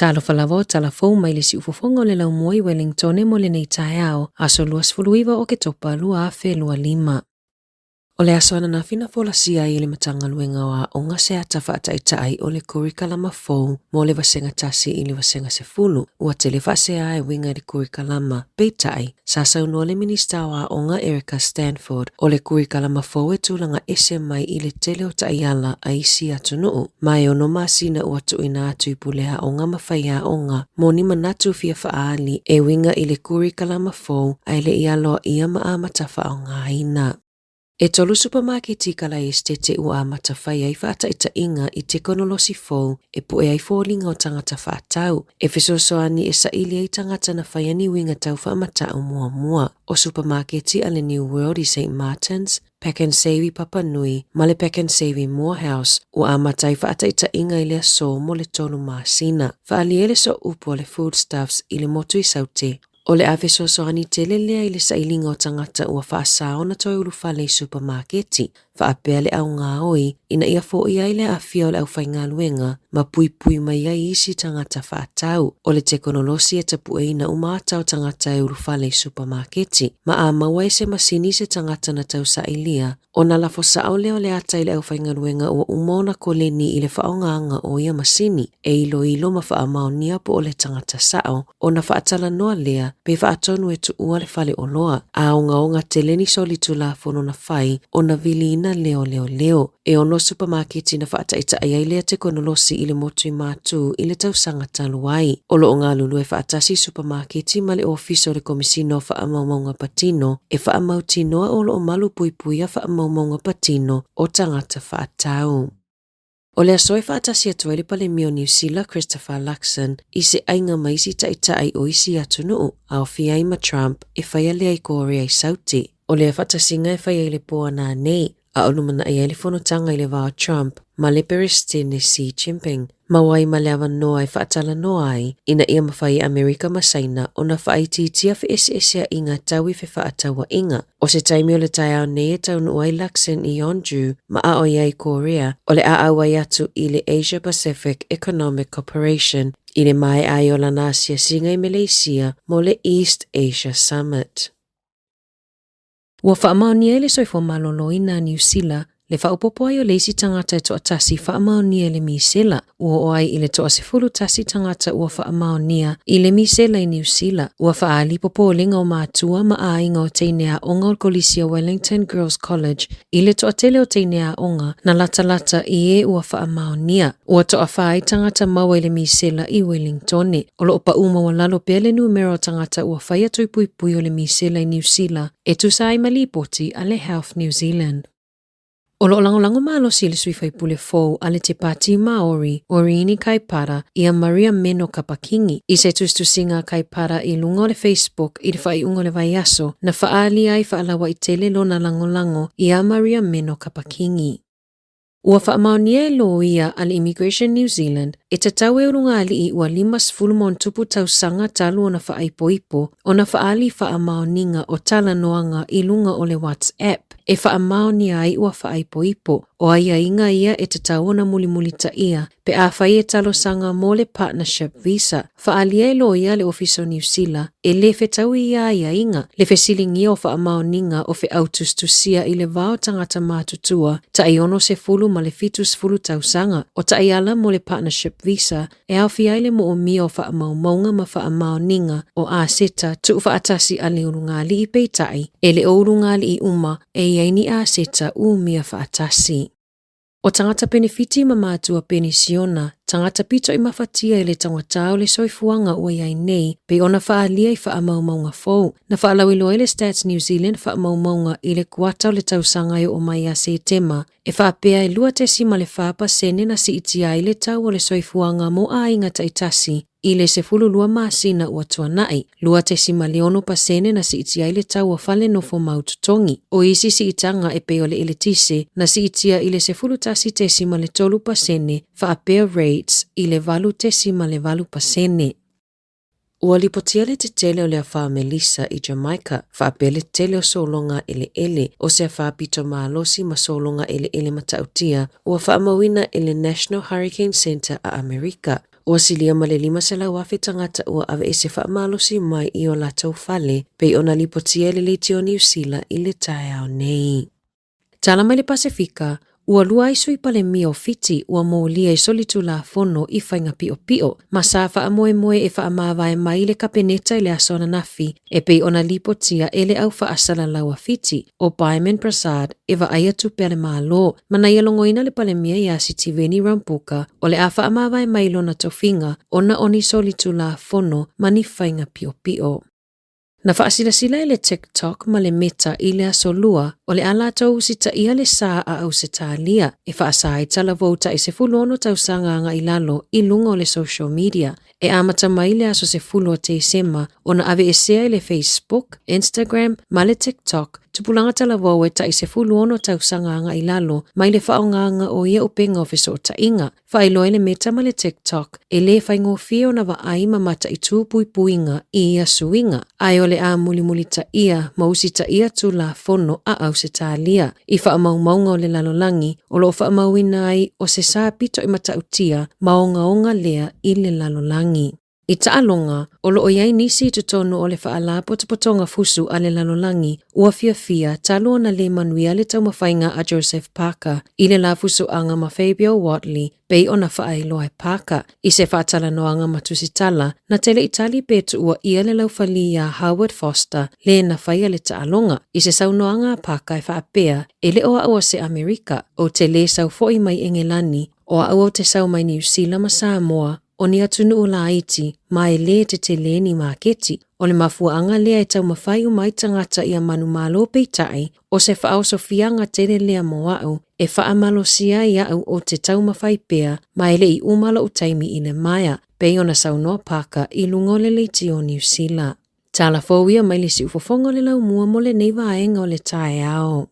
Talofa lava o tala fou mai le siufofoga o le laumua i Wellingtone mo lenei taeao, aso 29 o Oketopa 2025. O le aso ananafi na folasia ai e le Matagaluega o Aoga se ata faataitai o le kurikalama fou mo le Vasega 1 i le Vasega 10. Ua tele faasea e uiga i le kurikalama, peitai, sa saunoa le Minista o Aoga Erica Stanford, o le kurikalama fou e tulaga ese mai i le tele o taiala a isi atunuu, ma e ono masina ua tuuina atu i pule aoga ma faiaoga mo ni manatu fia faaali e uiga i le kurikalama fou ae le i aloaia ma amata faaaogaina. E tolu supamaketi i Kalaesetete ua amata fai ai faataitaiga i tekonolosi fou e puʻe ai foliga o tagata faatau, e fesoasoani e saili ai tagata na faia ni uiga tau faamata'u muamua. O supamaketi a le New World i St Martins, Pak'nSave i Papanui ma le Pak'nSave i Moorhouse ua amata ai faataitaiga i le aso mo le tolu masina. Faaalia ai le sooupu a le Foodstuffs i le motu i Saute. O le a fesoasoani tele lea i le sailiga o tagata ua faasā ona toe ulufale i supamaketi, faapea le augaoi ina ia foia ai le aafia o le aufaigaluega ma puipui mai ai isi tagata faatau. O le tekonolosi e tapueina uma ata o tagata e ulufale i supamaketi, ma a maua e se masini se tagata na tausailia, ona lafo sao lea o le ata i le aufaigaluega ua uma ona koleni i le faaaogaina o ia masini, e iloilo ma faamaonia po o le tagata sao, ona faatalanoa lea pe faatonu e tuua le fale oloa, a ogaoga tele ni solitulafono na fai ona viliina lea o leoleo. E ono supamaketi na faataitai ai lea tekonolosi i le motu i Matū i le tausaga talu ai. O lo o galulue faatasi supamaketi ma le Ofisa o le Komisina o Faamaumauga Patino e faamautinoa o lo o malu puipuia faamaumauga patino o tagata faatau. O le aso e faatasi atu ai le Palemia o Niu Sila Christopher Luxon i se aiga ma isi taitai o isi atunuu, aofia ai ma Trump, e faia lea i Korea i Saute. O lea faatasiga e fai ai le pō a nanei, a o lumanai ai le fonotaga i le va o Trump ma le Peresetene Xi Jinping, maua ai ma le avanoa e faatalanoa ai ina ia mafai e Amerika ma Saina ona faaitiitia feeseeseaiga tau i fefaatauaiga. O se taimi o le taeao nei e taunuu ai Luxon i Jeonju ma a o i ai Korea, o le a auai atu i le Asia Pacific Economic Cooperation i le maea ai o lana asiasiga i Meleisia mo le East Asia Summit. Ua faamaonia e le Soifua Maloloina a Niu Sila le faaopoopo ai o le isi tagata e toatasi faamaonia i le misela, ua oo ai i le toa-11 tagata ua faamaonia i le misela i Niu Sila. Ua faaali popolega o matua ma aiga o teine aoga o le Kolisi o Wellington Girls College i le toatele o teine aoga na latalata i e ua faamaonia. Ua toafa ai tagata maua i le misela i Wellingtone. O lo o paʻu maualalo pea le numera o tagata ua faia tui puipui o le misela i Niu Sila e tusa ai ma lipoti a le Health New Zealand. O lo o lagolago malosi le sui faipule fou a le Te Pāti Māori o Riini Kaipara ia Maria Meno Kapa-Kingi i se tusitusiga a Kaipara i luga o le Facebook i le faaiuga o le vaiaso na faaalia ai faalauaitele lona lagolago iā Maria Meno Kapa-Kingi. Ua faamaonia e loia a le Immigration New Zealand e tatau e ulugalii ua 50+ tausaga talu ona faaipoipo ona faaali faamaoniga o talanoaga i luga o le WhatsApp e faamaonia ai ua faaipoipo. O aiaiga ia e tatau ona mulimulitaia pe afai e talosaga mo le Partnership Visa. Faaalia e loia le Ofisa o Niu Sila e le fetaui ia aiaiga, le fesiligia o faamaoniga o feau tusitusia i le va o tagata matutua tai 60 ma le 70 tausaga. O taiala mo le Partnership Visa e aofia ai le moomia o faamaumauga ma faamaoniga o aseta tuufaatasi a le ulugalii peitai e le o ulugalii uma e i ai ni aseta umia faatasi. O tagata penefiti ma matua penisiona, tagata pito i mafatia i le taugata o le soifuaga ua i ai nei, pei ona faaalia i faamaumauga fou. Na faalauiloa ai le Stats New Zealand faamaumauga i le kuata o le tausaga e oo mai ia Setema, e faapea e 2.4 pasene na siitia ai le tau o le soifuaga mo aiga taitasi i le 12 masina ua tuanai, 2.6 pasene na siitia ai le tau o fale nofo mau totogi. O isi siitaga e pei o le eletise na siitia i le 11.3 pasene faapea rates i le 8.8 pasene. Ua lipotia le tetele o le afa Melissa i Jamaica, faapea le tele o sologa eleele o se afa pito malosi ma sologa eleele matautia ua faamauina e le National Hurricane Center a Amerika. Ua silia ma le 500,000 tagata ua aveese faamalosi mai i o latou fale, pei ona lipotia e le Leitio Niu Sila i le taeao nei. Tala mai le Pasefika, ua lua ai sui Palemia o Fiti ua molia i solitulafono i faiga piopio, ma sa faamoemoe e faamavae mai le Kapeneta i le aso ananafi e pei ona lipotia e le au faasalalau a Fiti, o Byman Prasad, e vaaia tupe a le Malo, ma na ia logoina le Palemia iā Sitiveni Rambuka o le a faamavae mai lona tofiga ona o ni solitulafono ma ni faiga piopio. Na faasilasila e le TikTok ma le Meta i le Aso Lua o le a latou usitaia le sa a Ausetalia e faasa ai talavou tai 16 tausaga agai lalo i luga o le social media e amata mai le aso 10 o Tesema ona aveesea e le Facebook, Instagram ma le TikTok tupulaga talavou e tai 16 tausaga agai lalo mai le faaaogaina o ia upega o fesootaiga. Faailoa e le Meta ma le TikTok e lē faigofie ona vaai ma mataitū puipuiga i ia suiga, ae o le a mulimulitaia ma usitaia Tulafono a Ausetalia i faamaumauga o le lalolagi o lo o faamauina ai o se sa pito i matautia ma ogaoga lea i le lalolagi. I taaloga, o lo o i ai nisi i totonu o le Faalapotopotoga Fusu a le Lalolagi ua fiafia talu ona lē manuia le taumafaiga a Joseph Parker i le la fusuaga ma Fabio Wardley pei ona faailoa e Parker i se faatalanoaga ma Tusitala na te le i tali pe tuua ʻia le laufali iā Howard Foster lē na faia le taaloga. I se saunoaga a Parker e faapea, E le o au o se Amerika, ou te lē sau foʻi mai Engelani, o au ou te sau mai Niu Sila ma Samoa, o ni atunuu laiti ma e lē tetelē ni maketi. O le mafuaaga lea e taumafai uma ai tagata ia manumalo peitai, o se faaosofiaga tele lea mo au e faamalosia ai au ou te taumafai pea ma e le i uma loʻu taimi i le maea, pei ona saunoa Parker i luga o le leitio Niu Sila. Tala fou ia mai le siufofoga o le laumua mo lenei vaega o le taeao.